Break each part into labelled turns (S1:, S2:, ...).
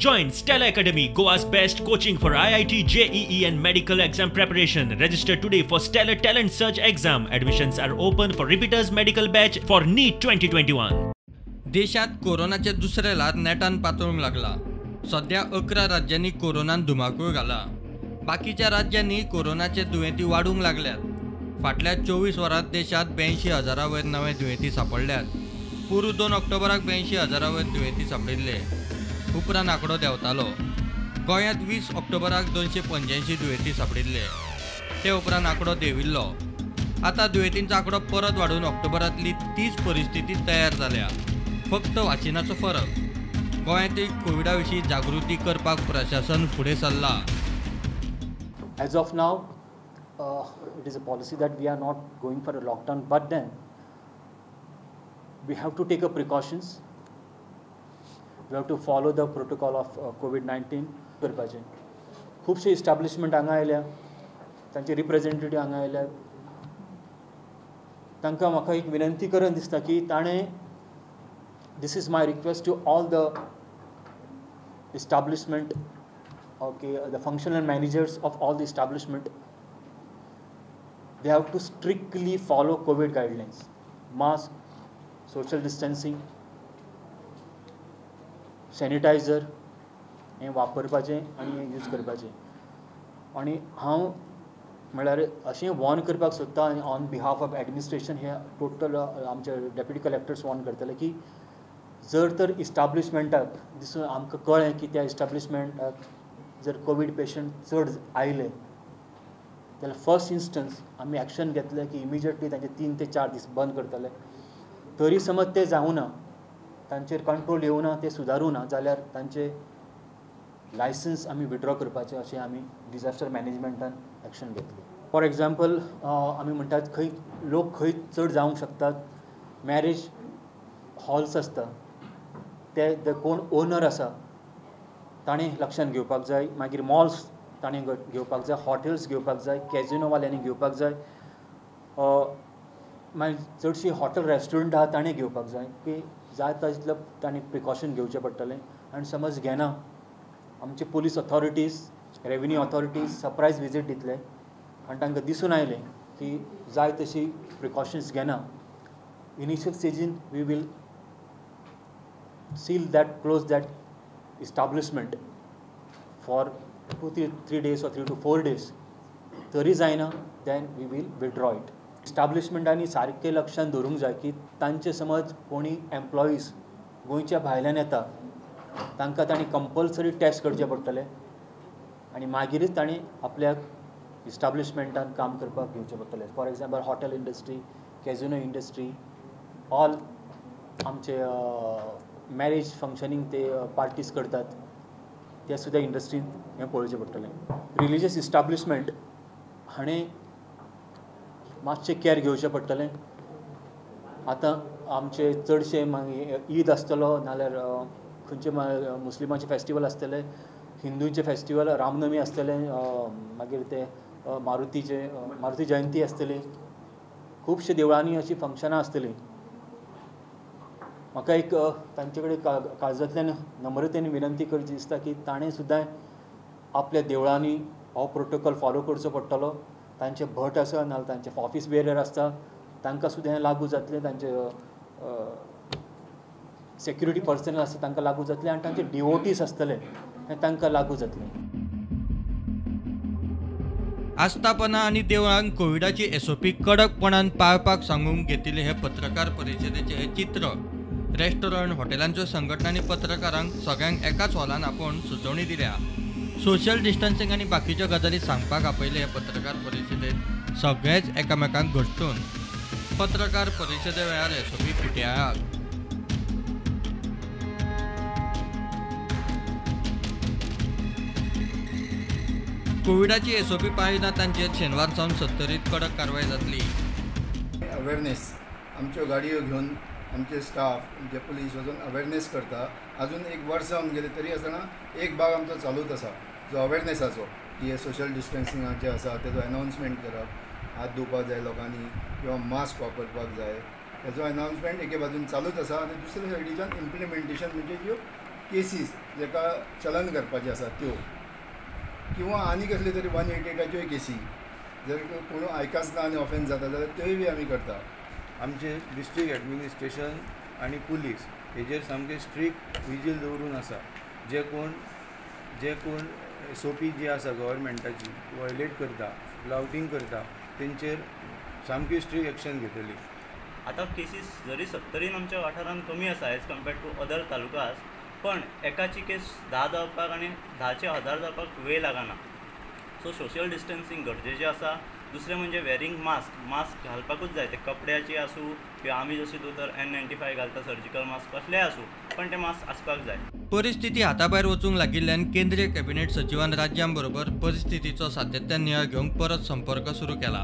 S1: Join Stellar Academy, Goa's best coaching for IIT, JEE and medical exam preparation. Register today for Stellar Talent Search exam. Admissions are open for repeaters medical batch for NEET 2021.
S2: देशात कोरोनाचे दुसरे ल्हार नेटान पातळूंक लागला. सध्या 11 राज्यांनी कोरोनान धुमाकूळ घाला. बाकीच्या राज्यांनी कोरोनाचे दुयेंती वाडूंक लागल्यात. फाटल्या 24 वरांत देशांत 82,000 वयर नवे दुयेंती सांपडल्यात. पोरूं 2 ऑक्टोबराक 82,000 वयर दुयेंती सांपडिल्ले. उपरांत आंकडो देंवतालो. गोंयांत 20 ऑक्टोबराक 285 दुयेंती सांपडिल्ले. ते उपरांत आंकडो देंविल्लो. आतां दुयेंतींचो आंकडो परत वाडून ऑक्टोबरांतली तीच परिस्थिती तयार जाल्या, फक्त वासिनाचो फरक. गोंयांतूय कोविडा विशीं जागृती करपाक प्रशासन फुडें सरलां.
S3: As of now, it is a policy that we are not going for a lockdown, but then we have to take a precautions. We have to follow the protocol of COVID-19. करपाचें खुबशे establishment हांगा आयल्या, तांचे representative हांगा आयल्या. तांकां म्हाका एक विनंती करून दिसता की ताणें, this is my request to all the establishment, okay, the functional managers of all the establishment, they have to strictly follow COVID guidelines, mask, social distancing, sanitizer हें वापरपाचें आनी हें यूज करपाचें. आनी हांव म्हळ्यार अशें वॉर्न करपाक सोदता आनी ऑन बिहाफ ऑफ एडमिनिस्ट्रेशन हे टोटल आमचे डेप्युटी कलेक्टर्स वॉर्न करतले की जर तर इस्टाब्लिशमेंटाक दिसून आमकां कळ्ळें की त्या इस्टाब्लिशमेंटाक जर कोवीड पेशंट चड आयले जाल्यार फर्स्ट इन्स्टन्स आमी एक्शन घेतले की इमिजिएटली तांचे 3 ते 4 दीस बंद करतले. तरी समज ते जावना, तांचेर कंट्रोल येवना, ते सुदारूना जाल्यार तांचे लायसन्स आमी विड्रॉ करपाचें अशें आमी डिजास्टर मॅनेजमेंटान एक्शन घेतली. फॉर एग्जाम्पल आमी म्हणटात खंय लोक खंय चड जावंक शकतात, मॅरेज हॉल्स आसता, ते कोण ओनर आसा ताणें लक्षांत घेवपाक जाय. मागीर मॉल्स ताणें घेवपाक जाय, हॉटेल्स घेवपाक जाय, कॅजिनोवाल्यांनी घेवपाक जाय, मागीर चडशीं हॉटेल रेस्टॉरंट आहा ताणें घेवपाक जाय की जाय तितलें ताणें प्रिकॉशन घेवचें पडटलें. आनी समज घेना, आमचे police authorities, revenue authorities surprise visit दितले आनी तांकां दिसून आयलें की जाय तशी प्रिकॉशन्स घेना, initial स्टेजीन we will seal that, close that establishment for 2-3 days or 3 to 4 days. तरी जायना then we will withdraw it. इस्टाब्लिशमेंटांनी सारकें लक्षांत दवरूंक जाय की तांचे समज कोणी एम्प्लॉईज गोंयच्या भायल्यान येता तांकां तांणी कंपल्सरी टेस्ट करचे पडटले आनी मागीरच तांणी आपल्याक इस्टाब्लिशमेंटान काम करपाक घेवचें पडटलें. For example hotel industry, casino industry, all आमचे मॅरेज फंक्शनींग ते पार्टीज करतात त्या सुद्दां इंडस्ट्रीन हें पळोवचें पडटलें. रिलिजियस इस्टाब्लिशमेंट हाणें मातशें कॅर घेवचें पडटलें. आतां आमचे चडशे मागीर ईद आसतलो, नाल्यार खंयचे मुस्लिमाचे फेस्टिवल आसतले, हिंदूंचे फेस्टिवल रामनमी आसतलें, मागीर ते मारुती जयंती आसतली, खुबशे देवळांनी अशीं फंक्शनां आसतलीं. म्हाका एक तांचे कडेन काळजांतल्यान नम्रतेन विनंती करची दिसता की ताणें सुद्दां आपल्या देवळांनी हो प्रोटोकॉल फॉलो करचो पडटलो. तांचे भट आसा, नाल्यार तांचे ऑफीस बेरर आसता, तांकां सुद्दां हें लागू जातलें, तांचे सेक्युरिटी पर्सनल आसता तांकां लागू जातलें आनी तांचे डिवोटीज आसतले हें तांकां लागू जातलें.
S2: आस्थापना आनी देवळांक कोविडाची एसओपी कडकपणान पाळपाक सांगूंक घेतिल्ले हे पत्रकार परिशदेचें हें चित्र. रेस्टॉरंट, हॉटेलांच्यो संघटनांनी पत्रकारांक सगळ्यांक एकाच हॉलान आपोवन सुचोवणी दिल्या. सोशल डिस्टन्सिंग आनी बाकीच्यो गजाली सांगपाक आपयले हे पत्रकार परिशदेंत सगळेच एकामेकांक घश्टून. पत्रकार परिशदे वेळार एसओपी पीटीआयक. कोविडाची एसओपी पाळिना तांचेर शेनवार सावन 70 कडक कारवाय जातली.
S4: अवेरनेस आमच्यो गाडयो घेवन आमचे स्टाफ, आमचे पुलीस वचून अवेरनेस करता. अजून एक वर्स जावन गेले तरी आसतना एक भाग आमचो चालूच आसा जो अवेरनेसाचो, की हे सोशल डिस्टन्सिंगाचें आसा तेजो अनावन्समेंट करप, हात धुवपाक जाय लोकांनी किंवा मास्क वापरपाक जाय, हेजो अनावन्समेंट एके बाजून चालूच आसा. आनी दुसरे सायडीच्यान इम्प्लिमेंटेशन म्हणजे ज्यो केसीस जेका चलन करपाचे आसा त्यो, किंवा आनी कसले तरी 188च्योय केसी जर कोण आयकच ना आनी ऑफेन्स जाता जाल्यार त्योय बी आमी करता.
S5: आमचे डिस्ट्रिक्ट एडमिनिस्ट्रेशन आनी पुलीस हेजेर सामके स्ट्रिक्ट विजील दवरून आसा. जे कोण एस ओ पी जी आसा गव्हर्मेंटाची वॉयलेट करता, लावटींग करता, तेंचेर सामकी स्ट्रिक्ट एक्शन घेतली.
S6: आतां केसीस जरी 70 आमच्या वाठारांत कमी आसा एज कम्पेर्ड टू अदर तालुकास, पण एकाची केस 10 जावपाक आनी 10चे 1000 जावपाक वेळ लागना. सो सोशल डिस्टन्सींग गरजेचें आसा. दुसरें म्हणजे वेरींग मास्क, मास्क घालपाकूच जाय, ते कपड्याचे आसूं किंवा आमी जशें दोतोर N95 घालता, सर्जिकल मास्क कसलेय आसूं, पण ते मास्क आसपाक जाय.
S2: परिस्थिती हाताभायर वचूंक लागिल्ल्यान केंद्रीय कॅबिनेट सचिवान राज्यां बरोबर परिस्थितीचो सातत्यान नियाळ घेवंक परत संपर्क सुरू केला.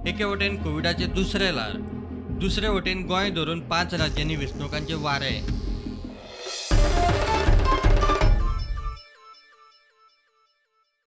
S2: एके वटेन कोविडाचें दुसरें ल्हार, दुसरे वटेन गोंय धरून 5 राज्यांनी वेंचणुकांचे वारे.